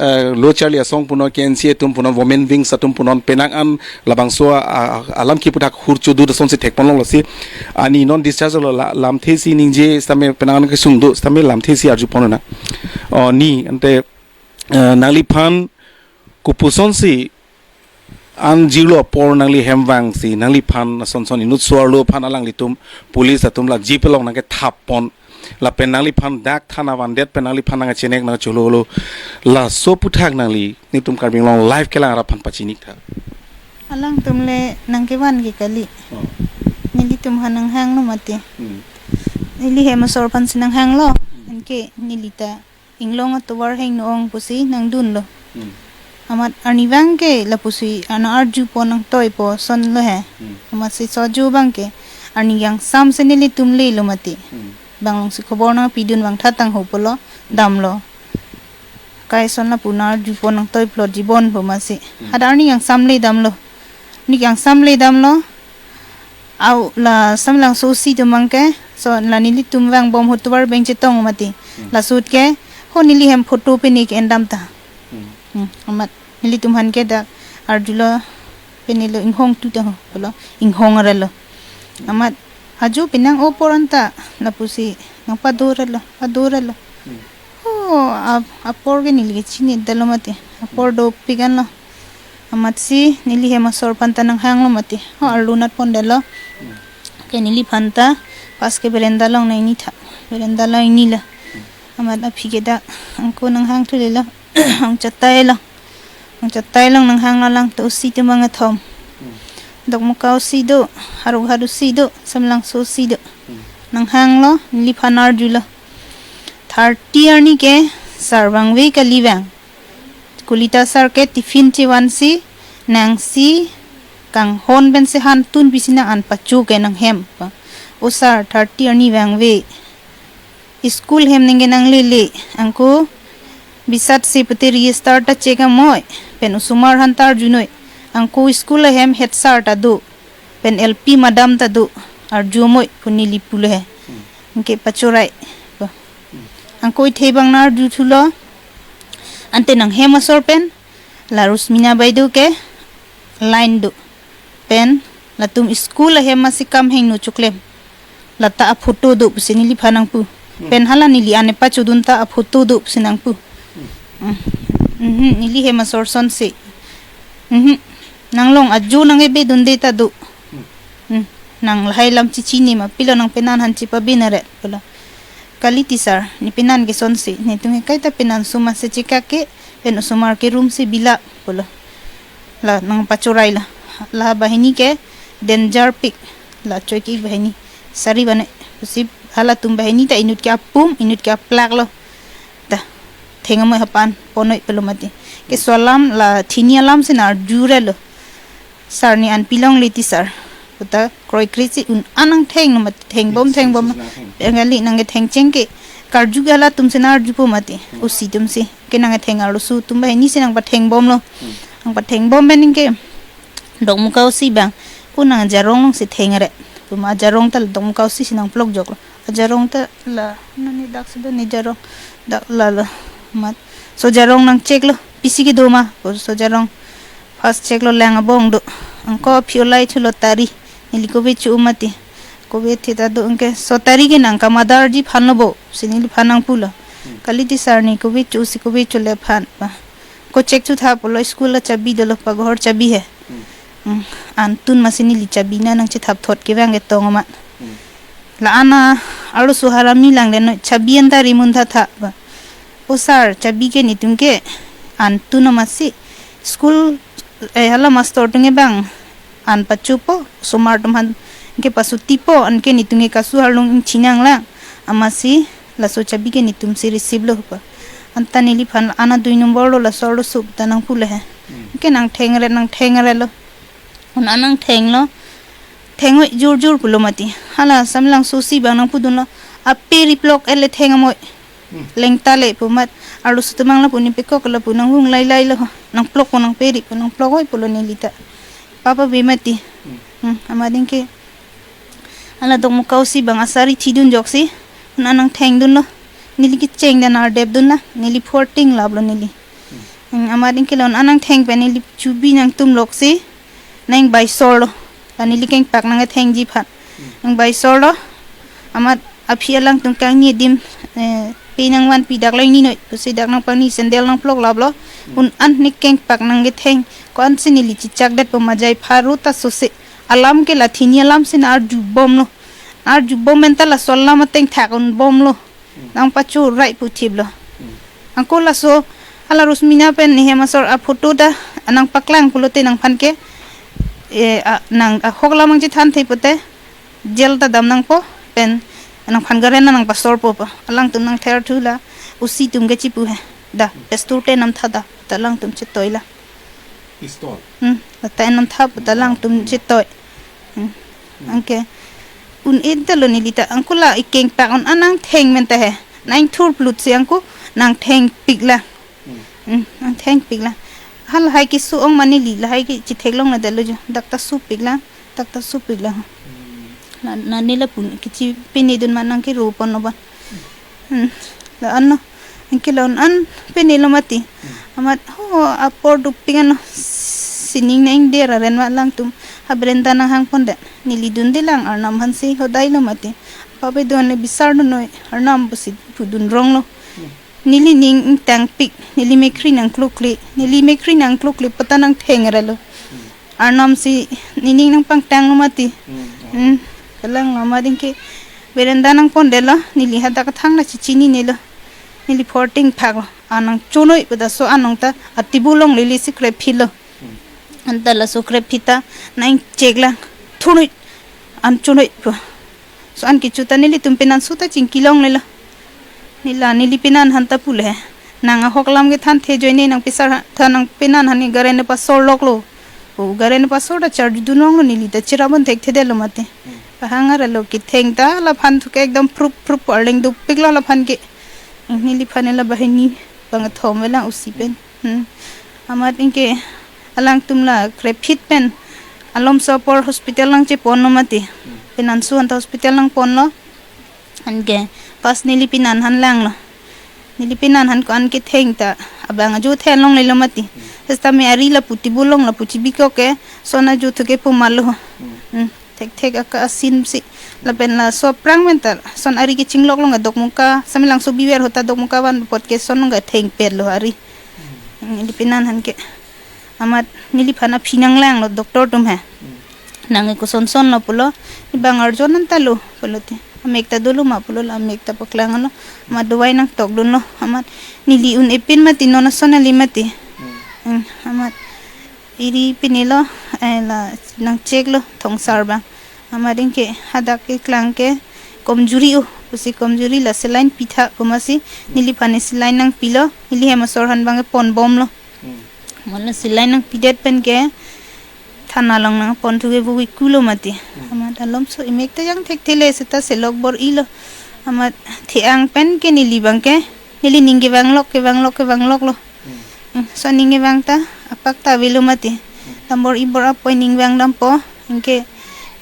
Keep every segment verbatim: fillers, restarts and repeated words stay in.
eh, lo charli asong punon, K N C A atum punon, women wings atum punon, penang an labangso a, a, alam kipu thak hur chodu do asonsi thekpon longlo si. Ani non discharge lo la, lamthe si ningje sitame penang an kesung do, sitame lamthe si arjupon na. O ni ante, eh, nangliphan kopusonsi an jirlo apor nangli hem vangsi, nangliphan ason son inut so-arlo aphan alanglitum police atum la jeep along nangkethappon. Lapen nangliphan dak thana vandet pen nangliphan nangchenek nangchololo. Laso aputhak nangli, netum Karbi Anglong Live kelang arap aphan pachini tha. Alangtum le nangkevan ke kali. Oh. Nelitum aphan nanghanglo mati. Hmm. Neli hem asor aphansi nanghanglo. Hmm. Anke neli ta inglong atovar hingno-ong pusi nangdunlo. Hmm. Amat arnivang ke lapusi ana arjupon nangtoipo asonlo he. Hmm. Amatsi sojo abang ke arni kangsam si nelitum lelo mati. Hmm. Bang alongsi khobor nangpidun abang thatang ho pulo, damlo. Kaison lapu ana arjupon nangtoi plot jibon po amatsi. Hmm. Hadak arni kangsam le damlo. Arni kangsam le damlo. Au la Samelangso O C atum abang ke, so la nelitum vangbom ho tovar beng chetong mati. Hmm. Laso ahut ke, ho neli hem photo pine ke-en dam ta. Hmm. Hmm, amat nelitum aphan ke dak arjulo, pinelo, inghong tu ta ho pulo, inghong arelo. Hmm. Amat ajo penang apor anta lapusi nangpadorelo, padorelo. Hmm. Oh, ap-, apor ke neli ke chinidetlo mati. Apor dopik anlo. Amatsi neli hem asor aphan ta nanghanglo mati. Oh, arlo natpondetlo. Hmm. Ke neliphan ta pas ke veranda along nangni tha. Veranda along nangnilo. Hmm. Amat aphi ke dak angko nanghangthu lelo. Angchatai along. Angchatai along nanghanglo, alangtum O C atum abang kethom. Hmm. Dokmoka O C do, Howraghat O C do, Samelangso O C do. Hmm. Nanghanglo, neliphan arjulo. Thirty arni ke sar vangve kali vang. Kolita sar ke tiffin chevansi, nangsi kanghon pensi hantun pisi nang an pacho ke nanghem. O sar, thirty arni vangve. School hem ningke nanglele, angko bisat se pute register ta check amoi, pen osomar aphan ta arjunoi. Angko school ahem head sir ta do, pen L P madam ta do, arju amoi pu neli pulo he. Hmm. Anke pachorai po. Hmm. Angko ithe abang nang arjuthulo, ante nanghem asor pen, la Rosmina Baideo ke line do. Pen latum school ahem amatsi kam hingno choklem. Lata aphoto do pusi neliphan nangpu. Hmm. Pen hala neli an pachodun ta aphoto do pusi nangpu. Hmm. Hmm. Mhm, neli hem asor asonsi. Mhm. Nanglong ajo nang-ebe dunde ta do. Hmm. Hmm. Nang lahai alam chechini ma, pilo nang penan aphan chepabineret pulo. Kali ti sir, ne penan ke asonsi, netum ke kaita penan suma se chekak ke, pen osomar ke room si bilap pulo. La nangpachorai la. La banghini ke danger pik. La choi ke banghini. Sari bane. Pusi halatum banghini ta inut ke apum, inut ke aplak lo. Ta. Theng amoi hapan, ponoi pulo mati. Keso alam, la thini alam si nang arjurelo. Sir ne an pilongle ti sir. Puta kroikre si un-an nangthenglo mati, thengbom, thengbom. Nangtheng. Bengali nangkethengcheng ke. Karju ke halatum si nang arjupo mati. Hmm. O C atum si. Ke nangketheng arloso atum banghini si nangpathengbomlo. Hmm. Nangpathengbom pen ningke Dokmoka O C abang. Ko nang ajarong alongsi thengre. Puma ajarong ta Dokmoka O C si nangplokjoklo. Ajarong ta la, nani dak si do ne ajarong. Dak la la. Amat. So ajarong nang check lo. Pisi kedo ma. Ko so ajarong. First check lo lang abong do. Angko aphi olai thulo tari. Neli kove cho-o mati. Kove thita do anke. So tari ke nang kamadarji aphanlo bo. Si neliphan nangpulo. Hmm. Kali ti sir ne kove cho-o si kove chole aphan. Ba. Ko check chutha pulo school achabi dolo, pagohor chabi he. Hmm. Hmm. Antun amatsi neli chabi na nangchethap thot kevang ketong amat. Hmm. La-an arloso harami langlenoi chabi anta rimun thatha ba. O sir, chabi ke netum ke antun amatsi school, eh, hala master atum ke bang an pachopo, osomar atum aphan ke pasuti po, anke netum ke kasu arlong ingchinang lang. Amatsi laso chabi ke netum si receive lo pa. Anta neliphan an dui number lo, laso arloso ta nangpulo he. Hmm. Ke nangthengre, nangthengrelo. Un-an nangthenglo. Thengoi jurjur pulo mati. Hala Samelangso O C abang nangpudunlo. Ape riplok ele theng amoi. Hmm. Lengta le pu amat. Arloso atum abang lapu ne pekok lapu nanghung lailai lo. Nangplok po nangperi po nangplok hoi pulo neli ta. Papa be mati. Hmm. Hmm, amat ningke. Hala Dokmoka O C abang asari thidunjoksi. Un-an nangthengdunlo. Neli kecheng dan ardep dunlo. Neli forting laplo neli. Hmm. Hmm, amat ingke la-an nangtheng pen neli chubi nangtum loksi nang baisor lo. La neli kengpak nangthengji aphan. Nang baisor lo. Amat aphi alangtum kangni adim, eh, pe nangvanpi dak lang ni noi. Pusi dak nangpangni sandal nangplok laplo. Un-an ne kengpak nangketheng. Ko-ansi neli chichakdet po majai pharo ta sose. Alam ke la thini alamsi na arjubomlo. Arjubom pen ta laso alam ateng thak-un bomlo. Nangpachorai pu thiplo. Anke laso hala Rosmina pen nehem asor aphoto ta nangpaklang pulote nangphan ke, eh, a, nang ahok lam nangchethan thei pote jail ta dam nangpo pen nangphan garen nangpasorpo pu. Alangtum nangtherthu la O C atum ke chipu he. Da, pistol te namtha da, ta alangtum chetoila. Pistol. Hmm, ta enam thap ta alangtum chetoi. Hmm. Anke un-e ta lo neli ta anke la ikengpak un-an nangtheng pen ta he. Nangthur plutsi anke nangthengpiklang. Hmm, nangthengpiklang. Halahai keso-ong ma neli lahai ke chetheklongle detlo jo. Dak ta sopiklang, dak ta sopiklang. La, la neli lapu kechi pinedun ma nangkero ponlo ban. Hmm. La-anlo. Anke la-an pinelo mati. Amat ho apor dopik anlo. Sining nangder aren ma alangtum. Ha berenda nanghang pondet. Neli dundelang arnam aphansi hodailo mati. Pabe don le bisar dun noi arnam pusi pudun ronglo. Neli ning ingtangpik. Neli mekkri nangklokle. Neli mekkri nangklokle pu ta nangtheng arlo. Arnamsi nening nangpangtanglo mati. Hmm, hmm. Kalang lo amat ingke berenda nangpondetlo, neli hadak thang na chichinine lo. Neli phorting phaklo. An nangchonoi pu ta so anong ta atibulong lili si krephitlo. Anta laso krephit ta nangcheklang. Thunoi. An chonoi pu. So an kecho ta nelitum penan so ta chingkilonglelo. Neli la neli penan aphan ta pule. Nang ahok lam kethan the ajoine nang pisar ha-, tha nang penan aphan ne garen pasor loklo. O garen pasor ta charju dun longlo neli ta chirabon thekthedetlo mati. Pahang arlo ketheng ta laphan thu ke ekdom prup prup arleng dopiklo laphan ke. Neliphan la banghini bangkethom velang O C pen. Hmm. Amat ingke alangtum la krephit pen alomso apor hospital nangcheponlo mati. Penan so anta hospital nangponlo. Anke pas neli penan aphan langlo. Neli penan aphan ko-an ketheng ta abang ajo thenlonglelo mati. Sesta me ari lapu tibulong lapu chibikok ke son ajo thu ke pumalo. Hmm. Thekthek aka asin si lapen laso aphrang pen ta son ari kechinglok long Dokmoka, Samelangso biver ahut ta Dokmoka van apot ke son long kethengpetlo ari. Neli penan aphan ke amat neliphan aphi nanglanglo doctor atum he. Nang ekosonsonlo pulo, ne bang arjon anta lo pulote. Amek ta dolo ma pulo la amek ta paklanglo. Amat dawai nangtokdunlo. Amat neli un-e pin mati non ason neli mati. Hmm, amat eri pinelo, eh, la nangcheklo thongsar bang. Amat ingke hadak keklang ke komjuri o, pusi komjuri la saline pitha pu masi neliphan ne saline nangpilo, neli hem asor aphan bang ke ponbomlo. Hmm. Amat la saline nangpidet pen ke thana along nangponthu ke bu-i kulo mati. Hmm. Amat alomso emek ta jang thekthele seta selok bor-ilo. Amat the-ang pen ke neli bang ke neli ning kevanglok kevanglok kevangloklo. Hmm. Hmm, so ning kevang ta apak ta avelo mati. Hmm. Tambor ibor apoi ning vang dampo, ingke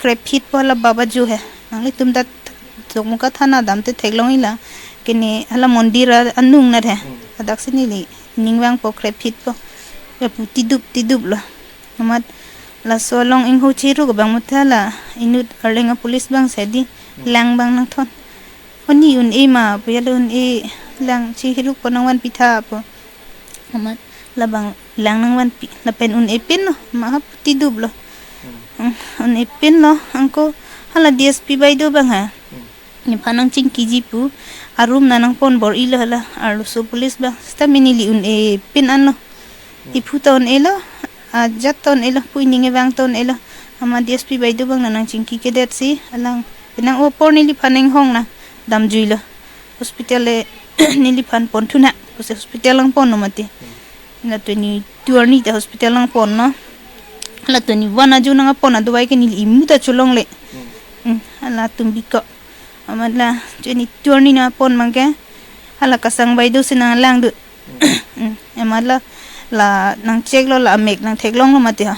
krephit po la baba jo he. Nanglitum ta Dokmoka thana dam te theklong ila. Kene hala mondir a-, anung na he. Hmm. Hadak si neli ning vangpo krephit po. Lapu tidup tidup lo. Amat laso along ingho chiru ke bang mutha la inut arleng a-police bang sedi. Hmm. Lang bang nangthon. Oni un-e ma pu ya lo un-e lang chihiruk po nangvanpi tha pu. Amat labang lang nangvanpi lapen un-e pinlo ma ha puti duplo. Hmm. Hmm, un-e pinlo anke hala D S P baideo bang ha. Hmm. Nephan nangchingkiji pu arum na nangpon bor-ilo hala arloso police bang. Seta me neli un-e pin anlo. Hmm. Iphu ta un-elo, ajat ta un-elo, pu ining kevang ta un-elo. Amat D S P baideo bang na nangchingki kedet si alang penang apor neliphan nanghong na damjuilo. Hospital le neliphan ponthu na pusi hospital nangponlo mati. La twenty-two arni ta hospital nangponlo. La twenty-one ajo nangpon adawai ke neli imu ta cholongle. Hmm, halatum bikok. Amat la twenty-two arni nangpon bang ke hala Kasang baideo si nanglangdun. Hmm, amat la, la nangcheklo la amek nangtheklonglo mati ha.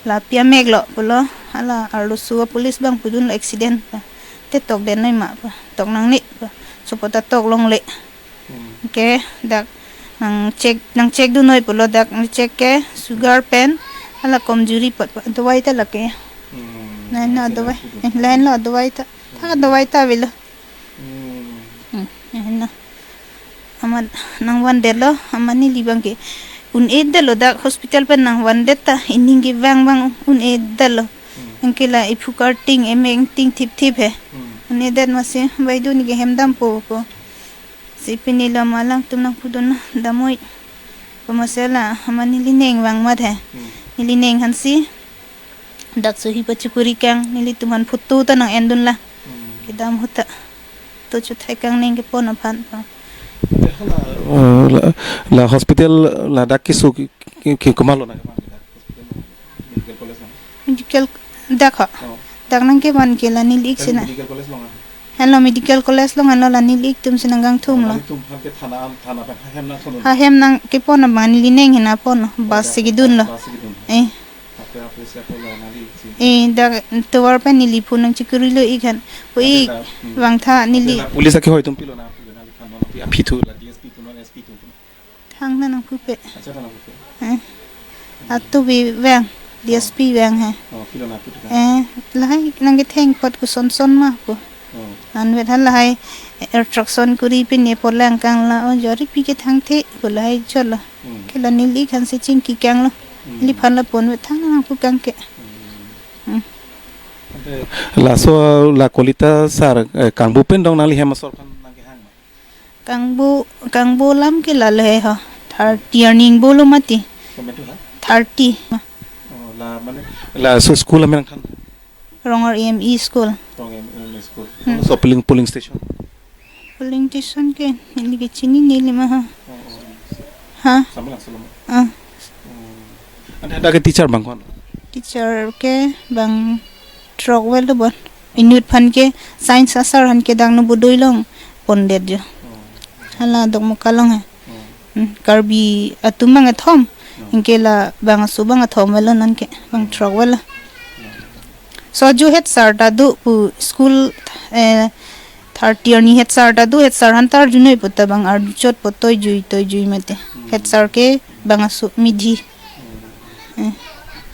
La pi amek lo pulo hala arloso police bang pudunlo accident pu. Te tokdet noi ma pu. Tok nangne pu. Sopo ta toklongle. Hmm. Ke dak Nang check, nang check dun noi pulo dak, nang check ke sugar pen hala komjuri apot dawai ta lake. Hmm. Lahenlo dawai. Eh, lahenlo dawai ta. Thak dawai ta avelo. Hmm. Hmm, lahenlo. Amat nangvandetlo, amat neli abang ke un-edetlo dak hospital pen nangvandet ta, ining kevang abang un-edetlo. Hmm. Anke la iphu karting, emek ingting thipthip he. Hmm. Un-edet masi, baidu neli ke hem dampo pu. Si pini lo amat alangtum nangpudun na, damnoi. Komat si la, amat neli ning vang mat he. Hmm. Neli ning aphansi dak sohi pachikuri kang, nelitum aphan photo ta nang-endun la. Hmm. Kedam ahut ta. To chuthai kang ning kepon aphan. Oh, la, la hospital ladak keso ke, ke, ke komatlo nang kepon ke dak hospital, medical college nang? Medical dak ho. Oh. Dak nangkepon ke la neli ik si na. Medical college along ah? Helo medical college along helo, la neli ik atum si nangkangthum lo. Nangtum aphan ke thana, thana pen hahem nangthon lo? Hahem nangkepon abang neli ning hena pon lo. Bus si kedun lo. Bus si kedun. Eh. Ape ape si ako la neli ik si. Eh, dak tovar pen neli phone nangchikurilo ik aphan. Pu ik, ante la, hmm. Vangtha neli. Ante la police akehoi atum pilo nangpulo nangli aphan, non pi aphi thu la D S P atum non S P atum? Thangta nangpupe. Acha, thang nangpupe. Eh. Atu bi vang, D S P vang he. Oh, pilo nangpupe. Eh, lahai nangketheng apot kosonson ma pu. Oh. Anvet halahai, eh, instruction kuri pine polang kang la, o jori pi ke thangthe pu lahai cholo. Hmm. Ke la neli ik aphansi chingki kang lo. Hmm. Neliphan la ponvet thang nangpu kang ke. Hmm. Hmm. Ante laso la Kolita sir, eh, Kangbo pen dong, nangli hem asor aphan nangkehang ma? Kangbo, Kangbo alam ke la le ho. Thirty arni ingbo lo mati. Komat tu ha? Thirty. Oh, la mane, laso school amen nangthan? Rongor E M E school. Rongor E M E school. Hmm. So polling, polling station? Polling station ke neli ke chinine, neli ma ha. Oh, oh. Ha? Sambil langsung lo. Ah. Hmm. Ante dak ke teacher abang ko-an? Teacher ke bang throk avelo bon. Inut aphan ke science asar aphan ke dak Nobodoi along pondet jo. Oh. Hala Dokmoka along he. Hmm. Hmm, Karbi atum bang kethom. Hmm. Anke la bang aso bang kethom avelo, non ke bang throk avelo. Hmm. So aju head sir ta do pu school, eh, thirty arni head sir ta do, head sir aphan ta arjunoi pu ta bang arjuchot pu toijui, toijui mate. Hmm. Head sir ke bang aso midhi. Hmm. Eh.